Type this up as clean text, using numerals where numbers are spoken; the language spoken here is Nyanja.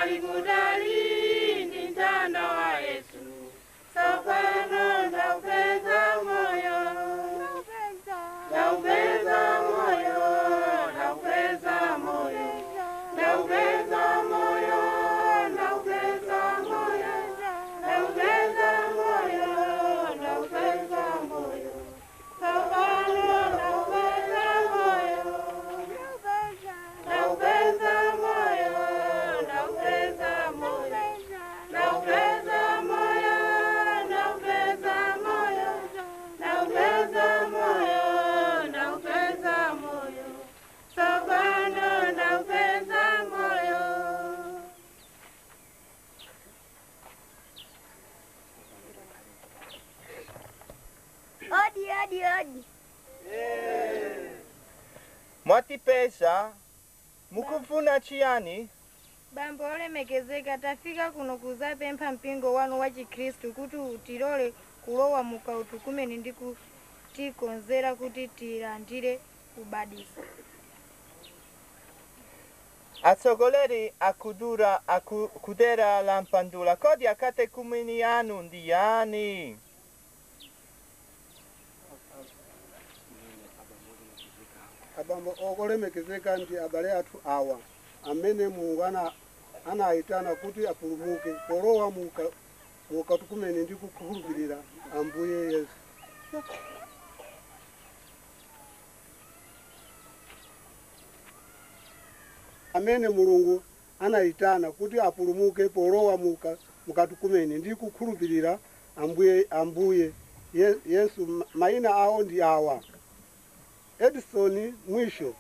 Nali kutali ndi mtanda wa Yesu, tsopano ndaupeza moyo, ndaupeza moyo, ndaupeza moyo, ndaupeza moyo, ndaupeza moyo, ndaupeza moyo, ndaupeza moyo, tsopano ndaupeza moyo, ndaupeza moyo, ndaupeza moyo, ndaupeza moyo, ndaupeza moyo, ndaupeza moyo, ndaupeza moyo, tsopano ndaupeza moyo. Odi, odi, odi. Mwatipeza mukufuna chiyani? Bambo olemekezeka, tafika kuno kuzapempha mpingo wanu wa Chikhristu kuti utilole kulowa mukautukumeni ndi kutikonzera kuti tilandire ubatizo. Atsogoleri akudura kudera la mpandula kodi akatekumeni anu ndi yani? Abambo okulemekezeka, ndi abale athu awa amene Mulungu anayitana kuti apulumuke polowa mukatukumeni ndi kukhulupirira Ambuye Yesu. Amene Mulungu anayitana kuti apulumuke polowa mukatukumeni ndi kukhulupirira Ambuye Yesu. Mayina awo ndi awa: Edison Mwisho.